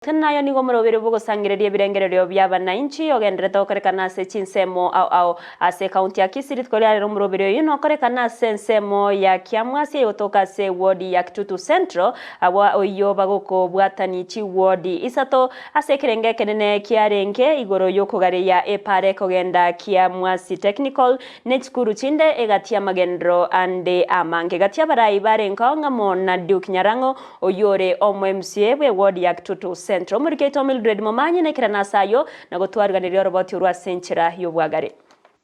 Nayo nigo omoroberi bw'ogosangereria ebirengererio bi'abanainchi ogendererete gokorekana ase chinsemo ao ao ase ekaunti ya Kisii. Rituko ria rero omoroberi oyio nokorekana ase ensemo ya Kiamwasi egotoka ase ewodi ya Kitutu Central agwo oyio bagokobwatani chiwodi isato ase ekerengo ekenene kiarenge igoro y'okogareia epaara ekogenda Kiamwasi Technical ne chikuru chinde egati y'amagenderero ande amange. Gati y'abarai barengeo ng'amo na Duke Nyarang'o Oyio ore omo-MCA bw'eward ya Kitutu Central, omoriki oito Mildred Momanyi naikerane ase ayio na gotwariganeria oroboti orwo ase enchera y'obwagare.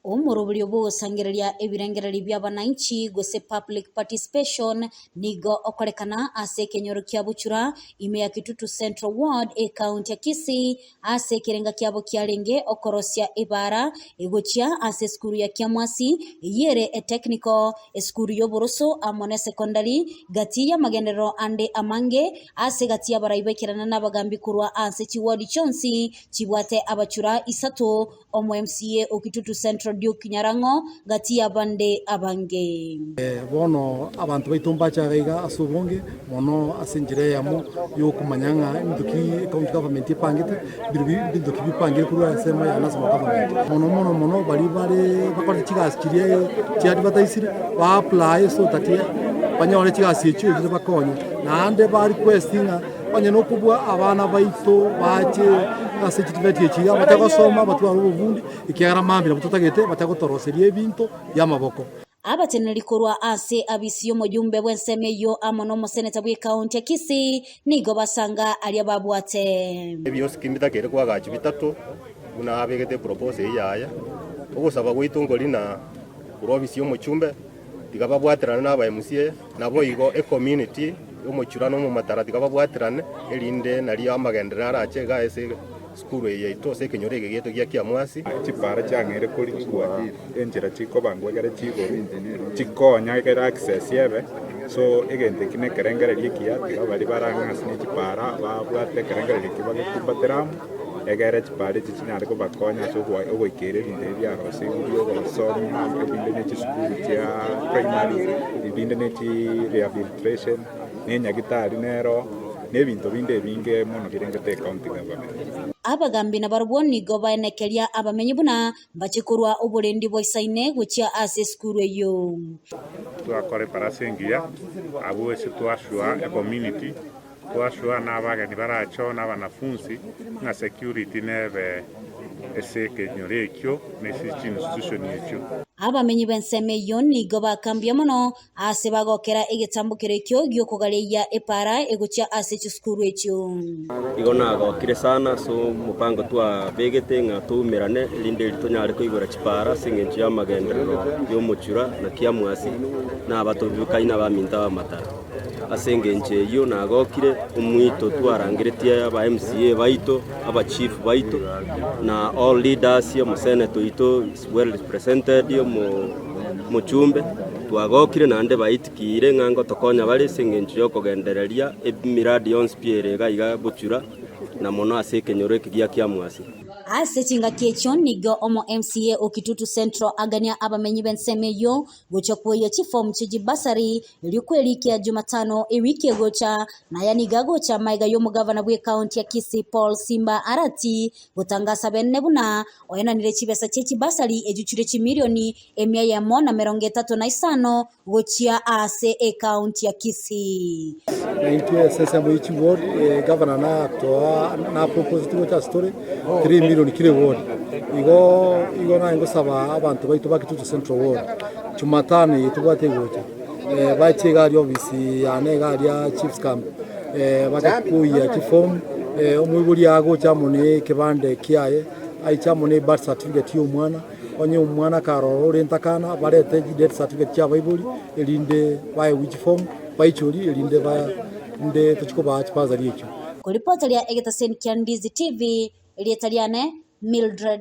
Omoroberio bw'ogosangereria ebirengererio bi'abananchi gose Public Participation nigo okorekana ase ekenyoro kia Buchura ime ya Kitutu Central Ward ekaunti ya Kisii ase ekerenga kiabo kiarenge okorosia ebaara egochia ase esukuru ya Kiamwasi eyio ere etechnical, esukuru y'oboroso amo n'esecondary, gati y'amagenderero ande amange ase gati y'abarai baikerana n'abagambi korwa ase chiward chionsi chibwate abachura isato, omo MCA o Kitutu Central Duke Nyarang'o gati y'abande abange. Bono abanto baito mbache iga iga ase obonge mono ase enchera eyemo y'okomanya ng'a ebinto ki ecounty government epangete, mbirobio ebinto ki bipangire korwa ensemo ya national government. Mono mono mono baria bare bakorete chigasi chiria chia advertisire, ba apply so that banyore chigasi echio erinde bakonye. Naende ba request ng'a onye nokobua abana baito bache ase chitiveti echi iga batagosoma batware obobundi ekiagera mambia nabo totagete batagotoroseria ebinto bi'amaboko. Abateneneri korwa ase abisi y'omojumbe bw'ensemo eyio amo n'omoseneta bw'ekaunti ya Kisii nigo basanga aria babwate. Ebiosiki mbitakeire koagachi bitato, buna abegete eproposal eyio yaye. Ogosaba gwaito nkori na korwa ofisi y'omochumbe, tiga babwaterane na aba MCA, naboigo ecommunity y'omochura na omomatara tiga babwaterane, erinde nario amagenderero arache iga ase Sukuru eye yaito ase ekenyoro eke giaito gia Kiamwasi. Chipara chiang'eire korigigwa enchera chikobangwa ekere chigoro, chikonya ekere access ebe, so egento eki na ekerengererio ekiya tiga baria barang'e ase ne chipara babwate ekerengererio ekio bagekumbatera amo, egere chipara echi chinyare kobakonya ase ogoikera ebinto ebi biarosigwe bia obosomia, ebinde ne chisukuru chia primary, ebinde ne chi rehabilitation, na enyagitari nero. na ebinto binde ebinge mono birengete ecounty government. Abagambi nabarabwo nigo baenekeria abamenyi buna mbache korwa oborendi boisaine gochia ase esukuru eyio. Twakora ebarasa engiya, abwo ase twasua ecommunity, twasua na abageni barache oo na abanafunsi, ng'a security nebe ase ekenyoro ekio na ase chiinstitution echio. Abamenyi b'ensemo eyio nigo bakambia mono Aase bagokera egetambokero ekio gi'okogareia epaara egochia ase chisukuru echio. Igo nagokire sana ase omopango twabegete ng'a toumerane, erinde erio tonyare koigora chipaara ase engencho y'amagenderero y'omochura na kiamwasi, na abatobibekaine abaminto abamatara. Ase engencho eyio nagokire omwito twarangeretie aba MCA baito, abachief baito, na all leaders, omosenetor oito is well represented, omo Mochumbe, twagokire naende baitikiire ng'a ngotokonya bare ase engencho y'okogendereria emiradi yonsi pi ere iga iga bochura, na mono ase ekenyoro eke gia Kiamwasi. Ase chingaki echio nigo omo MCA o Kitutu Central agania abamenyi b'ensemo eyio gochia kwoyia chifomu chie chibasari erio kwerikia Jumatano ewiki egocha, na aya nigo agocha magega y'omogavana bw'ecounty ya Kisii Paul Simba Arati gotangasa bene buna Oenanire chibesa chie chibasari echio chire chimilioni emia eyemo na merongo etato na isano gochia ase ekaunti ya Kisii. Na intwe ase ensemo ye chiward, egavana natoa naproposeti gocha ase tore 3 million kera eward. Igo igo naye ngosaba abanto baito ba Kitutu Central Ward, Jumatano eye tobwate egocha, bache iga aria ofisi yane iga aria Chiefs Camp, bake koyia chiform, omoibori agocha amo na ekebande kiaye. Aiche amo ne birth certificate y'omwana, onye omwana karora ore ntakana, barete death certificate chi'abaibori, erinde baegwe chiform, baichorie erinde ba rinde tochie kobaa chibasari echio. Koripoteria egetaseni kia Ndizi TV, erieta riane Mildred.